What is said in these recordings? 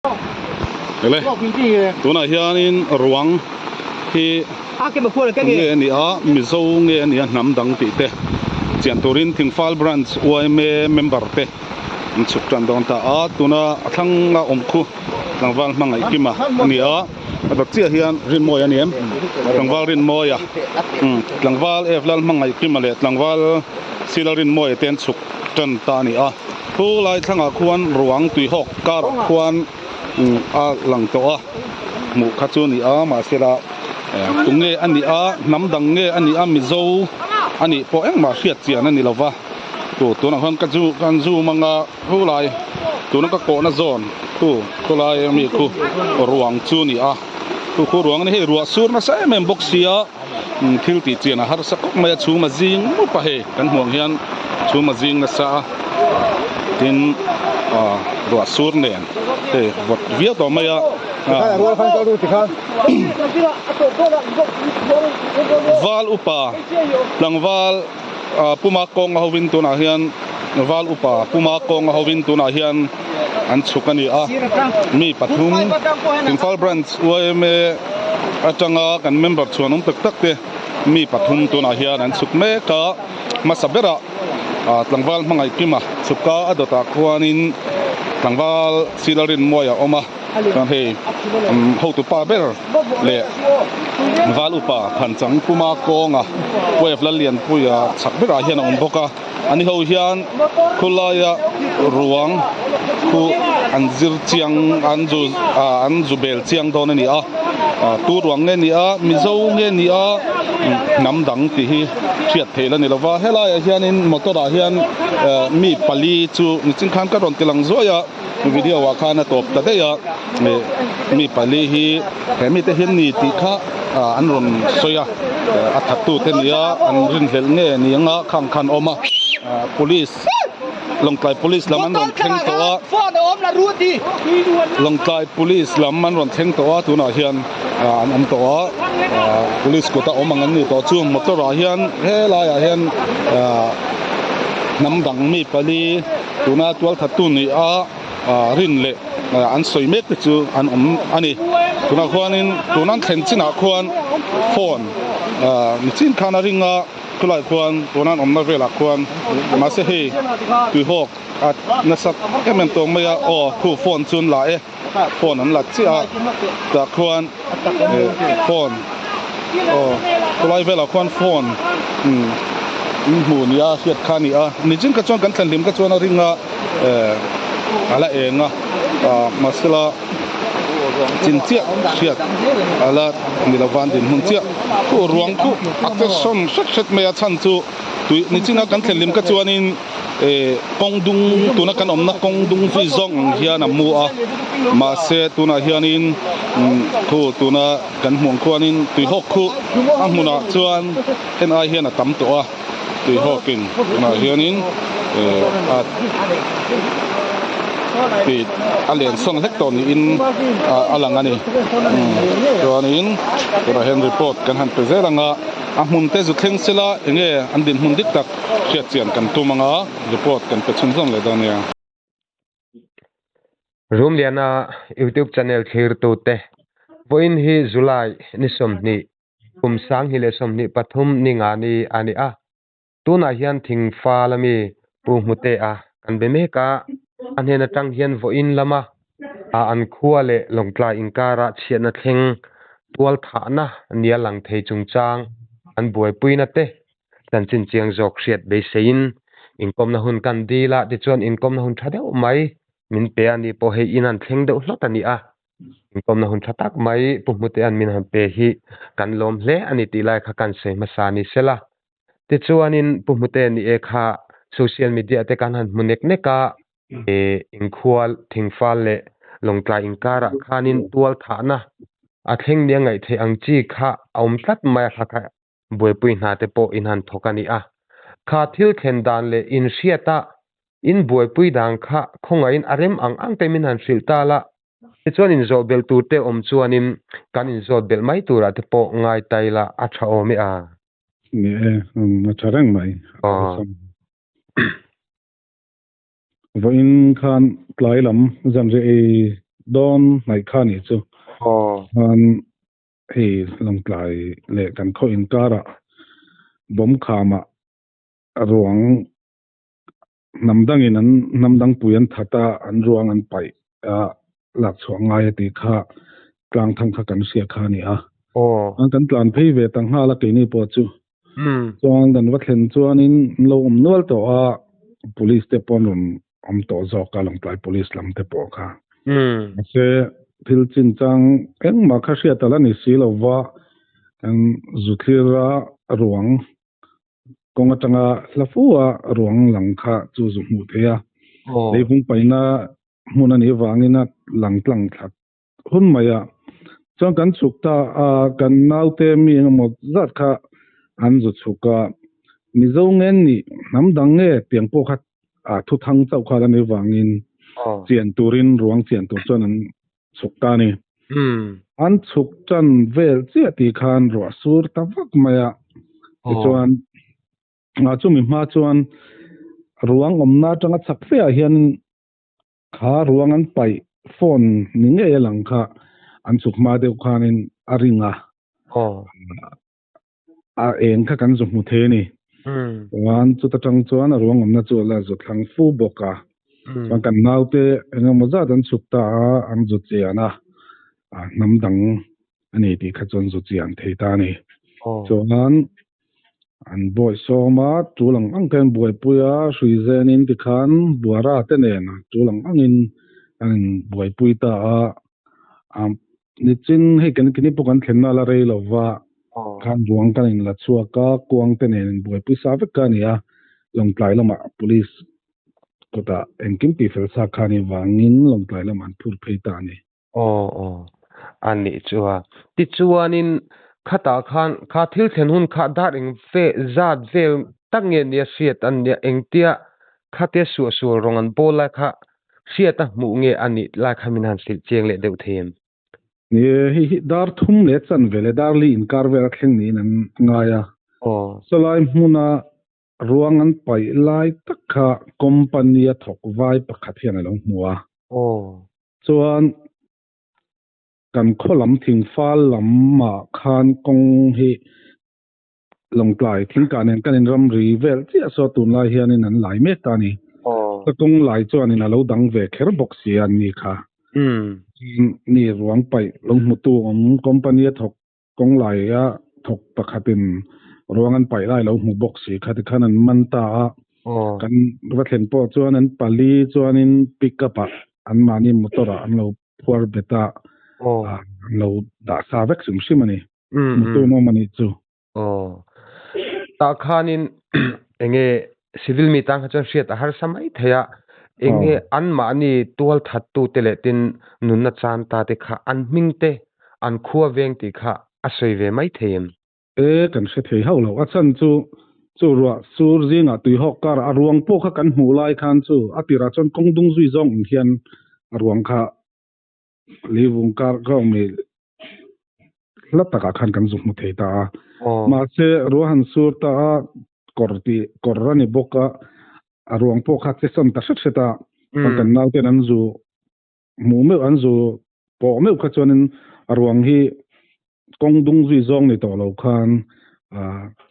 Ele tunah hianin ruang hi nge a ni a Mizo nge a ni a hnam dang tih te chian turin Thingfal Branch yma member te an chhuk tan dawn ta a tuna a thlang a awm khu tlangval hmangaih kima a ni a a dawt chiah hian Rinmawia a ni em tlangval Rinmawia tlangval F Lalhmangaih kima leh tlangval Sila Rinmawia te an chhuk tan ta a ni a. Thu lai thlangah khuan ruang tuihawk karah khuan a lang tawh a, hmuh kha chu a ni a, mahsela tunge a nih a, hnam dang nge a nih a, Mizo a nih pawh engmah hriat chian a ni lo va, tu tunah khuan ka zu kan zoom anga thu lai tuna ka kawhna zawn tu thu lai ami khu ruang chu a ni a, chu khu ruang a ni hei ruah sur nasa em em bawk sia. Thil tih chian a harsa khawp mai a chhum a zing mup a hei kan hmuh ang hian chhum a zing nasa a tin ah ruah sur nen hei vawt viau tawh mai a val upa tlangval ah puma kawnga hovin tunah hian val upa puma kawnga hovin tunah hian an chhuk a ni a mi pathum Imphal branch yma atanga kan member chhuan awm tak tak te mi pathum tunah hian an chhuk mek a hmasa berah ah tlangval hmangaih kima chhuk a a dawtah khuanin tlangval Silarinmuai a awm a. Chuan hei hotu pa ber leh val upa Phanchang Puma kawnga Wave Lallianpuia chhak berah hian a awm bawk a, ani ho hian khawlaia ruang khu an zir chiang an zu ah an zu bel chiang dawn a ni a, tu ruang nge ni a Mizo nge ni a hnam dang tih hi hriat theih la ni lo va, helaiah hianin motor ah hian mi pali chu nichin khan ka rawn ti lang zuai a. Video ah khan a tawp ta daih a, mi pali hi he mite hian ni tih kha an rawn sawi a, a thattu te nia an rinhlelh nge ni anga khang khan awm a, police Lawngtlai police lam an rawn thleng tawh a, Lawngtlai police lam an rawn thleng tawh a tunah hian an awm tawh a, police kut a awm ang an ni tawh chu motor ah hian helaiah hian hnam dang mi pali. Tuna tualthattu ni a rin leh an sawi mek te chu an awm a ni. Tunah khuanin tuna an thlen chinah khuan phone nichin khan a ring a, khulaiah khuan tuna an awmna velah khuan mahse hei tuihawk a nasa em em tawh mai a, aw khu phone chu an la e, phone an la chiah a, tah khuan phone aw khulai velah khuan phone umm in hmu nia hriat kha a ni a nichin kha chuan kan thlen hlim kha chuan a ring a eh a la eng a ah mahsela chin chiah hriat a la ni lo van dinhmun chiah khu ruang khu a che sawn hret hret mai a chhan chu tui nichin a kan thlen hlim kha chuanin. Eh kawng dung tuna kan awmna kawng dung zui zawng ang hian a mu a mahse tunah hianin khu tuna kan hmuh ang khuanin tuihawk khu a hmunah chuan en ai hian a tam tawh a tuihawkin tunah hianin eh a tih a len sawn hlek tawh niin a lang a ni chuanin tunah hian report kan han pe zel ang a a hmun te zu thleng sela enge an dinhmun dik tak. Hriat chian kan tum anga report kan pe chhunzawm leh dawn nia. Rumliana YouTube channel thlirtute, Vawiin hi July ni 20, kum 2023 ni nga ni a ni a. Tunah hian Thingfal ami Pu Hmutea kan be mek a, a hnen atang hian vawiin lama an khua leh Lawngtlai inkara chhiatna thleng tual thahna nia lang thei chungchang an buaipuina te Chanchin chiang zawk hriat beiseiin inkawmna hun kan dil a, tichuan inkawmna hun tha deuh mai min pe a ni pawh hei in han thleng deuh hlawt a ni a, inkawmna hun tha tak mai Pu Hmutea'n min han pe hi kan lawm hle a ni tih lai kha kan sawi hmasa ni sela. Tichuanin Pu Hmutea ni e kha social media te kan han hmu nek nek a, Inkhual, thingfal leh lawngtlai inkarah khanin tual thahna a thleng nia ngaih theih ang chi kha a awm tlat mai a, kha kha buaipui hna te pawh in han thawk a ni a. Kha thil thlen dan leh in hriata in buaipui dan kha khawngaihin a rem ang ang te min han hrilh ta la, tichuan in zawh belh tur te awm chuanin kan in zawt belh mai turah te pawh ngai ta ila a tha awm e a. Ni e, a tha reng mai. Vawiin khan tlai lam zanriah ei dawn hnaih kha nih chu. Chuan hei Lawngtlai leh kan khaw inkarah bomb khamah ruang hnam dangin an hnam dangpui an that a, an ruang an paih a lak chhuah ngai a tih kha tlang thang kha kan hria kha a ni a. Chuan kan tlan phei ve ta nghal a keini pawh chu. Chuan kan va thlen chuanin an lo awm nual tawh a, police te pawh an rawn awm tawh zawk a, Lawngtlai police lam te pawh kha. Mahse thil chinchang engmah kha hriat a la ni si lo va, kan zu thlir a ruang kawng atanga hla fu a ruang lang kha chu zu hmuh theih a, leivung paihna hmun a nih avangin a lang tlang thlat hun mai a. Chuan kan chhuk ta a, kan naute mi engemaw zat kha an zu chhuk a, Mizo nge nih hnam dang nge tiang pawh kha a thuthang chauh kha a la nih avangin chian turin ruang chian tur chuan an chhuk ta a ni. An chhuk tan vel chiah tih khan ruah sur ta vak mai a, tichuan chumi hma chuan ruang awmna atanga chak fe ah hian kha ruang an paih phone ni ngei a lang kha an chhuk hma deuh khanin a ring a, a eng kha kan zu hmu thei a ni. Chuan chuta tang chuan a ruang awmna chu a la zu thlang fu bawk a. Chuan kan naute eng emaw zat an chhuk ta a, an zu chian a, hnam dang a ni tih kha chuan zu chian thei ta a ni. Chuan an bawi sawm a, tul ang ang khan buaipui a, hrui zenin tikhan buara te nen tul ang angin an inbuaipui ta a. Nichin hei kan kini pawh kan thlenna la rei lova khan ruang kan in la chhuak a, kuang te nen in buaipui sa vek kha a ni a, Lawngtlai lamah police kawtah engkim tih fel sa kha a nih vangin Lawngtlai lamah an phur phei ta a ni. Aw aw a nih chu a. Tichuanin khatah khan kha thil thlen hun kha dar eng ve zat vel tak nge nia hriat a nia engtia khatia suahsual rawng an bawl lai kha Hriat a hmuh nge a nih lai kha min han hrilh chiang leh deuh thei em? Ni e, hei hi dar thum leh chanve leh dar li inkar vel a thleng niin an ngai a. Chulai hmuna ruang an paih lai tak kha company a thawk vai pakhat hian a lo hmu a. Chuan kan khaw lam thingfal lamah khan kawng hi Lawngtlai thingkah nen kan inramri vel chiah saw tunlai hianin an lai mek ta a ni. Ka kawng lai chuanin a lo dang ve kher bawk si a ni kha. Ni ruang paih lo hmutu awm company a thawk kawng laia thawk pakhatin ruang an paih lai lo hmu bawk si kha tikhan an man ta a. Kan va thlen pawh chuan an pali chuanin pick up ah anmahni motor ah an lo phuar bet a, an lo dah sa vek hrim hrim a ni. Mutu nawm a nih chu. Aw. Tah khanin enge civil mi tan kha chuan hriat a harsa mai thei a, enge anmahni tual thattu te leh tin nunna chan ta te kha an hming te an khua veng tih kha a sawi ve mai thei em? E, kan hre thei hauh lo. A chhan chu chu ruah sur zingah tuihawk karah a ruang pawh kha kan hmuh lai khan chu a tirah chuan kawng dung zui zawng ang hian a ruang kha Leivung kar ka awm leh hla takah khan kan zu hmu thei ta a. Mahse ruahan sur ta a, kawr tih kawr a ni bawk a, a ruang pawh kha che sawn ta hret hret a. Chuan kan nauten an zu hmuh meuh an zu pawh meuh kha chuanin a ruang hi kawng dung zui zawng ni tawh lo khan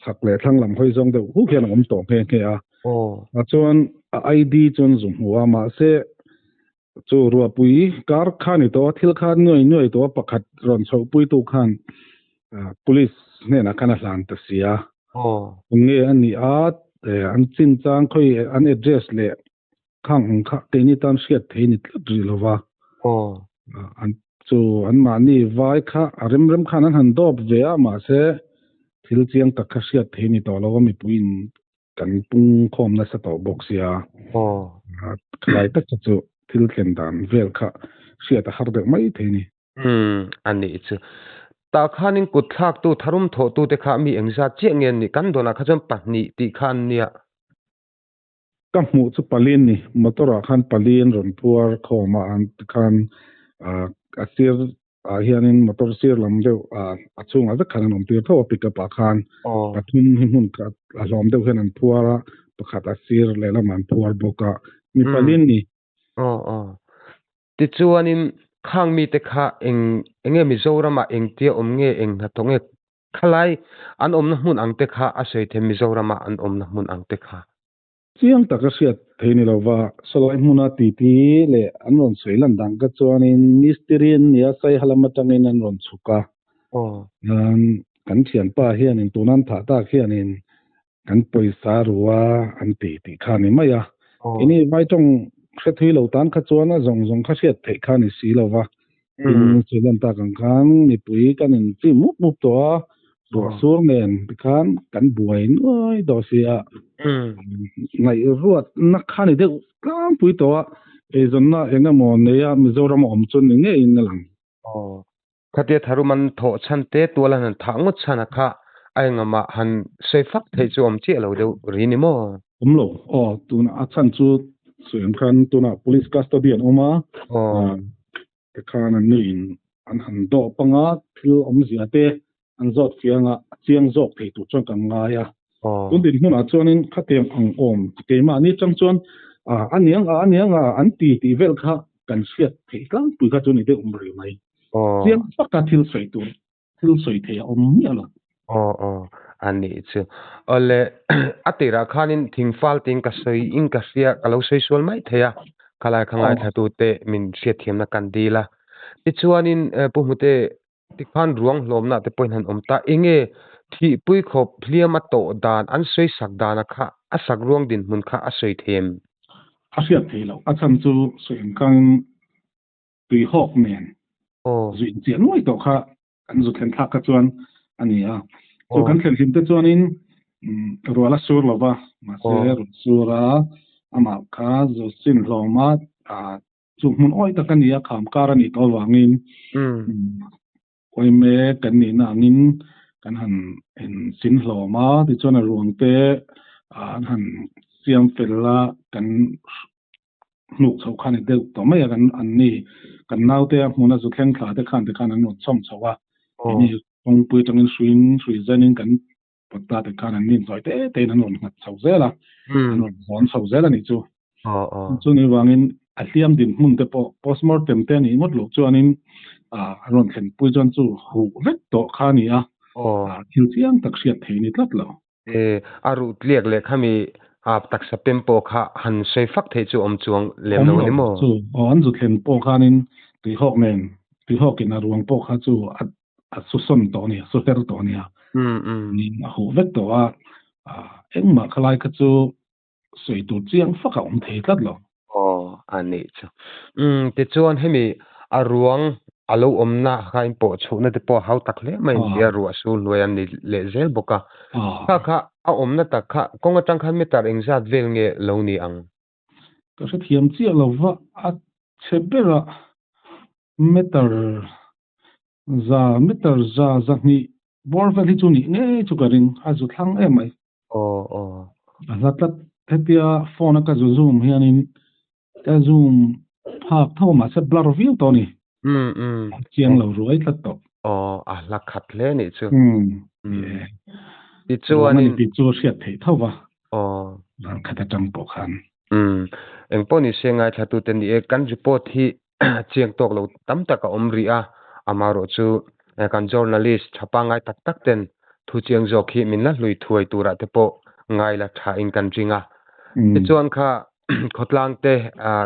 chhak leh thlang lam hawi zawng deuh huk hian a awm tawh nghe nghe a. Chuan a ID chuan zu hmu a, mahse Chu ruahpui kar kha ni tawh a, thil kha nuai nuai tawh a, pakhat rawn chhohpuitu khan police hnenah khan a hlan ta si a. Eng nge a nih a, an chinchang khawi an address leh khang ang kha keini tan hriat thei ni tlat rih lo va. Chu anmahni vai kha a rem rem khan an han dawp ve a, mahse thil chiang tak kha hriat thei ni tawh lo a, mipuiin Kan pung khawm nasa tawh bawk sia. Khalai tak kha chu thil thlen dan vel kha hriat a har deuh mai thei ni. Umm a nih chu. Tah khanin kut thlaktu tharum thawhtute kha mi engzat chiah nge an nih? Kan dawnah kha chuan pahnih tih kha an nia. Ka hmuh chu pali an ni. Motor ah khan pali an rawn phuar khawm a, an tikhan a sir ah hianin motor sir lam deuh ah a chhungah vek khan an awm tir tho a pickup ah khan pathum hi hmun khat a hlawm deuh hian an phuar a pakhat a sir lehlamah an phuar bawk a mi pali an ni. Aw aw tichuanin. Khang mite kha eng enge Mizoramah engtia awm nge eng hnathawk nge khalai an awmna hmun ang te kha a sawi thei Mizorama an awmna hmun ang te kha. Chiang taka hriat thei ni lova sawlai hmuna titi leh an rawn sawi lan dan kha chuanin mistiri an nia Saiha lam atangin an rawn chhuk a. Kan thianpa hianin tuna an thah tak hianin kan pawisa rua an ti tih kha a ni mai a. Ini vai tawng hre thui lo tan kha chuan a zawng zawng kha hriat theih kha a ni si lova. Tin, sawi lan tak ang khan mipui kan inchim mup mup tawh a, ruah sur nen tikhan kan buai nuai tawh si a. Ngaihruatna kha ni deuh tlangpui tawh a, eizawnna eng emaw neia Mizoram a awm chu ni ngeiin a lang. Aw. Khatia tharum an thawh chhan te tual an han thah ngawt chhan a kha a engahmah han sawi fak theih chu awm chiah lo deuh ri ni maw? Awm lo. Aw, tunah a chhan chu sawi ang khan tunah police custody an awm a, tikhan an nuin an han dawh pang a, thil awmzia te an zawt fiang a, a chiang zawk thei tur chuan kan ngai a. Tun dinhmunah chuanin khatiang ang awm keimahni atang chuan a niang a, a niang a an ti tih vel kha kan hriat theih tlangpui kha chu ni deuh ri mai. Chiang taka thil sawi tur, thil sawi thei a awm miah lo. Aw aw, a nih chu. Awle, a tirah khanin thingfal tiin ka sawi in ka hria, ka lo sawi sual mai thei a, khalai kha ngaithlatute min hriatthiamna kan dil a. Tichuanin Pu Hmute Tikhan ruang hlawmna te pawhin han awm ta. Enge thihpui khawp hliam a tawh dan, an sawi sak dana kha a sak ruang dinhmun kha a sawi thei em? A hriat thei loh. A chhan chu sawi ang kangin tuihawk nen zu inchiah nuai tawh kha kan zu thlen thlak kha chuan a ni a. Chu kan thlen hlim te chuanin rual a sur lo va, mahse rawn sur a, amah kha zu sin hlawm a, Chu hmun awih tak a ni a, kham kar a nih tawh avangin Uaime kan nihna angin kan han insin hlawm a, tichuan a ruang te an han siam fel a, kan hnuk chho kha a ni deuh tawh mai a, kan an ni kan naute a hmuna zu thleng thla te khan tikhan an rawn chhawm chho a, keini kawngpui atangin hruiin hrui zanin kan Pawta te khan an inzawi te tein an rawn nghat chho zel a, an rawn zawn chho zel a nih chu. Chuni vangin a hliam dinhmun te pawh postmortem te a nih ngawt loh chuanin an rawn thlenpui chuan chu huh vek tawh kha a ni a, thil chiang tak hriat thei ni tlat lo. A ruh tliak leh khami taksa pem pawh kha han sawi fak theih chu awm chuang lem lo a ni maw? Awm lo chu, an zu thlen pawh khanin tuihawk nen, tuihawkin a ruang pawh kha chu a a su sawn tawh a ni, a su her tawh a nia. A huh vek tawh a, engmah khalai kha chu sawi tur chiang fak a awm thei tlat lo. Aw, a nih chu. Tichuan hemi a ruang a lo awmna kha in pawh chhuhna te pawh a hau tak hle mai in tia ruah su hnuai an ni leh zel bawk a. Kha kha a awmna tak kha kawng atang khan meter engzat vel nge lo ni ang? Ka hrethiam chiah lo va, a chhe berah meter za meter za zahnih bawr vel hi chu nih ngei chu ka ring, a zu thlang em mai. Aw aw. A hla tlat, hetia phone a ka zu zoom hianin ka zoom phak tho mahse blur viau tawh a ni. Um um. A chiang lo ruai tlat tawh. Aw, a hla khat hle nih chu. Um. Tichuanin. Ruang a ni tih chu a hriat theih tho va. Aw. Ral khat atang pawh khan. Umm. Engpawh ni se ngaithlatute ni e, kan report hi chiang tawk lo tam tak a awm rih a, amaherawh chu kan journalist tha pangngai tak tak ten thu chiang zawk hi min la hlui thuai turah te pawh ngai la tha in kan ring a. Tichuan kha khawtlang te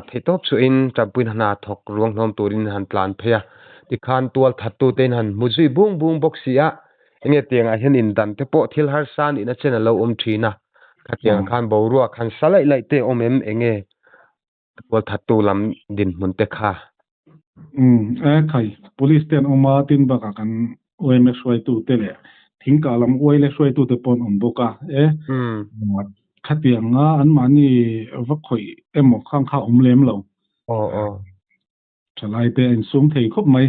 theihtawp suhin tanpuina hna thawk ruang hlawm turin han tlan phei a, tikhan tual thattu te in han hmu zui bung bung bawk si a, Enge tiangah hian indan te pawh thil harsa nihna chen a lo awm thin a, khatiangah khan boruak han sa laih laih te awm em enge tualthattu lam dinhmun te kha? Umm e khai, police te an awm a, tin bakah kan UMA hruaitu te leh thingkah lam uaile hruaitu te pawh an awm bawk a, e khatianga anmahni va khawih emaw khang kha awm lem lo. Aw aw. Thalai te a insum thei khawp mai.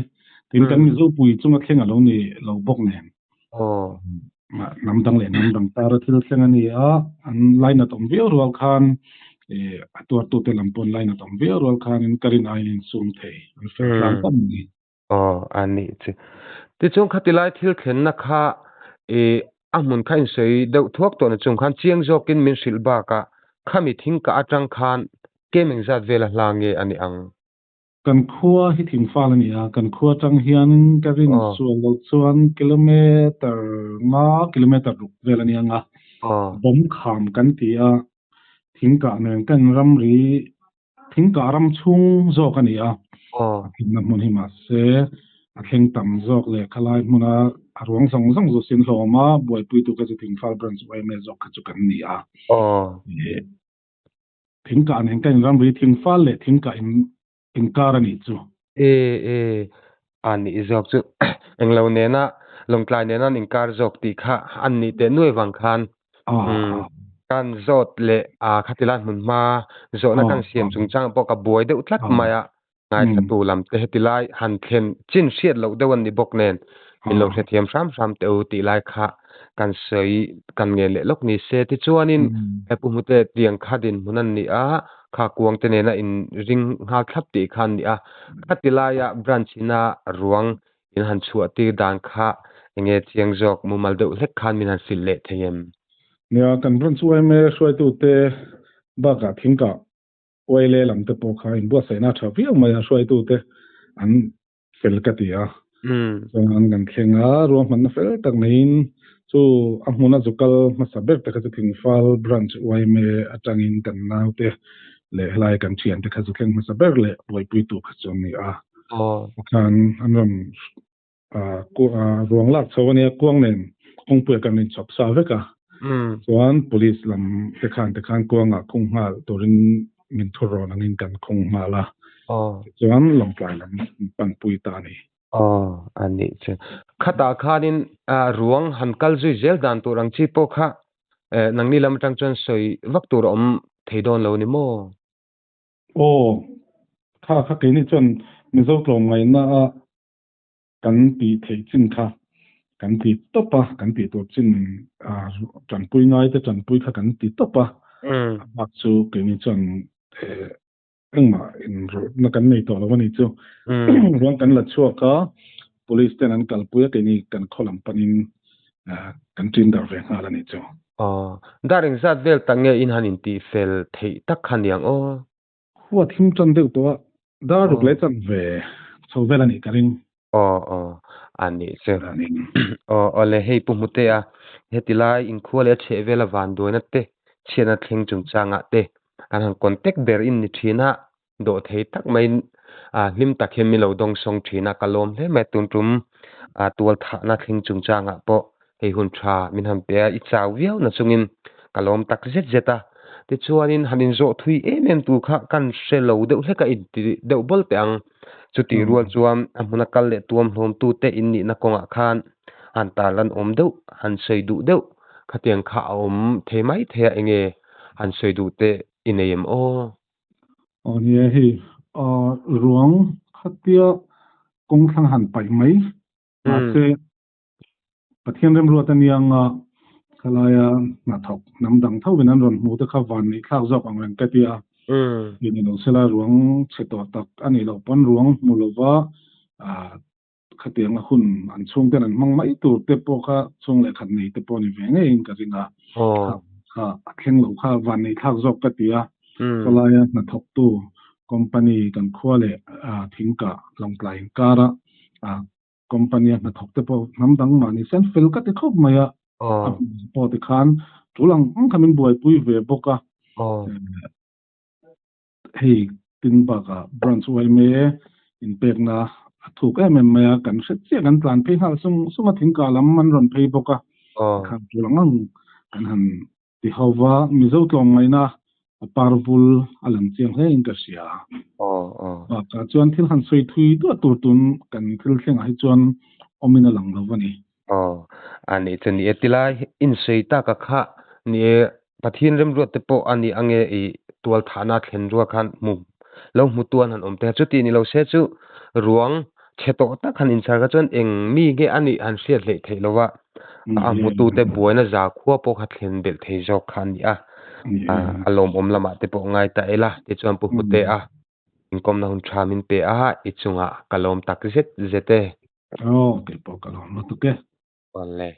Tin kan Mizopui chunga thleng a lo ni lo bawk nen. Hnam dang leh hnam dang tara thil thleng a ni a, an lainat awm viau rual khan a tuartute lam pawh an lainat awm viau rual khanin ka rin aiin insum thei an fel tlang khawp mai. Aw, a nih chu. Tichuan khatilai thil thlenna kha a hmun kha insawi deuh thuak tawhna chung khan chiang zawkin min hrilh bakah khami thingkah atang khan kem engzat vela hla nge a ni ang? Kan khua hi thingfal a ni a, kan khua atang hian ka rin sual lo chuan kilometer nga, kilometer ruk vel a ni ang a. Bawm kham kan ti a, thingkah nen kan ramri thingkah ram chhung zawk a ni a. A thimna hmun hi mahse a thleng tam zawk leh khalai hmuna a ruang zawng zawng chu sin hlawm a, buaipuitu kha chu Thingfal Branch yma zawk kha chu kan ni a. Thingkah nen ka inramri thingfal leh thingkah in inkar a nih chu. E e, a nih zawk chu englo nena Lawngtlai nena an inkar zawk tih kha an nih teh nuai vang khan kan zawt leh a khatilai hmun hma zawhna kan siam chungchang pawh ka buai deuh tlat mai a. Ngaithlatu lam te heti lai han thlen chin hriat loh deuh an ni bawk nen min lo hrethiam hram hram teh u tih lai kha kan sawi kan ngen leh lawk ni se. Tichuanin he pu hmute tiang kha dinhmun an ni a, kha kuang te nena in ring nghal thlap tih kha an ni a. Khati laia branch ina ruang in han chhuah tir dan kha enge chiang zawk mumal deuh hlek khan min han hrilh leh thei em? Nia, kan branch yma hruaitute bakah thingkah Oile lam te pawh kha inbuatsaihna a tha viau mai a, hruaitute an fel ka ti a. Chuan kan thleng a, ruahmanna fel tak neiin chu a hmuna zu kal hmasa ber te kha chu Thingfal Branch yma atangin kan naute leh helai kan thiante kha zu thleng hmasa ber leh buaipuitu kha chu an ni a. Khan an rawn ruang lak chho a nia, kuang nen kawngpuia kan inchhawp sa vek a. Chuan police lam te khan te khan kuangah khung nghal turin min thu rawn angin kan khung nghal a. Tichuan Lawngtlai lam panpui ta a ni. Aw, a nih chu. Khatah khanin ruang han kal zui zel dan tur ang chi pawh kha nangni lam atang chuan sawi vak tur a awm thei dawn lo ni maw? Aw, kha kha keini chuan Mizo tlawmngaihna a kan tih theih chin kha kan ti tawp a, kan tih tur chin tanpui ngai te tanpui kha kan ti tawp a, a bak chu keini chuan engmah inrawlhna kan nei tawh lo a ni chu. Ruang kan la chhuak a, police ten an kalpui a, keini kan khaw lam panin kan ṭin darh ve nghal a ni chu. Aw, dar engzat vel tak nge in han intih fel theih tak kha niang aw? Khua thim tan deuh tawh a, dar ruk leh chan ve chho vel a nih ka ring. Aw aw, a nih chu. Aw aw le, hei Pu Hmutea, heti lai inkhua leh a chheh vel a vanduaina te, chhiatna thleng chungchangah te kan han contact ber in ni thin a, dawh thei tak maiin hlim tak hian min lo dawng sawng thin a, ka lawm hle mai tun tum tual thahna thleng chungchangah pawh Hei hun tha min han pe a, i chau viau na chungin ka lawm tak zet zet a. Tichuanin han inzawh thui em em tur kha kan hre lo deuh hlek a, inti deuh bawl teh ang. Chutih rual chuan a hmuna kal leh tuam hlawmtute in nihna kawngah khan han tarlan awm deuh, han sawi duh deuh khatiang kha a awm thei mai thei a, enge han sawi duh te i nei em aw? Aw nia hei ruang khatia kawng thlang han paih mai mahse Pathian remruat a nia anga khalaia hnathawk hnam dang thovin an rawn hmuh te kha van neih thlak zawk ang reng ka ti a. Ni lo sela ruang chhe tawh tak a nih loh pawn ruang hmu lova khatianga hun an chhungten an hmang mai tur te pawh kha chhung leh khat nei te pawh ni ve ngeiin ka ring a. Kha a thleng loh kha van neih thlak zawk ka ti a. Khawlaia hnathawktu company kan khua leh thingkah Lawngtlai inkara Company a hnathawk te pawh hnam dang mah ni se an fel ka ti khawp mai a, a hmun pawh ti khan tul ang ang kha min buaipui ve bawk a. Hei tin bakah branch yma inpekna a thuk em em mai a, kan hre chiah kan tlan phei nghal sung sung a, thingkah lam an rawn phei bawk a, tikhan tul ang ang kan han Ti ho va, Mizo tlawmngaihna a par vul a lang chiang hle in ka hria. Bakah chuan thil han sawi thui duah tur tun kan thil thlengah hi chuan awmin a lang lo a ni. Aw, a nih chu ni e. Tilai insawi taka kha ni e, Pathian remruat te pawh a ni ange i tualthahna thlen rual khan hmu lo hmu tu an han awm te kha. Chuti ni lo se chu ruang chhe tawh tak han inchhar kha chuan eng mi nge a nih han hriat hleih theih lo va. A hmutute buaina zakhua pawh kha thlen belh thei zawk kha a ni a, a lawmawm lamah te pawh ngai ta ila tichuan Pu Hmutea inkawmna hun tha min pe a, i chungah ka lawm tak zet zet e. Aw, kei pawh ka lawm lutuk e. Awle.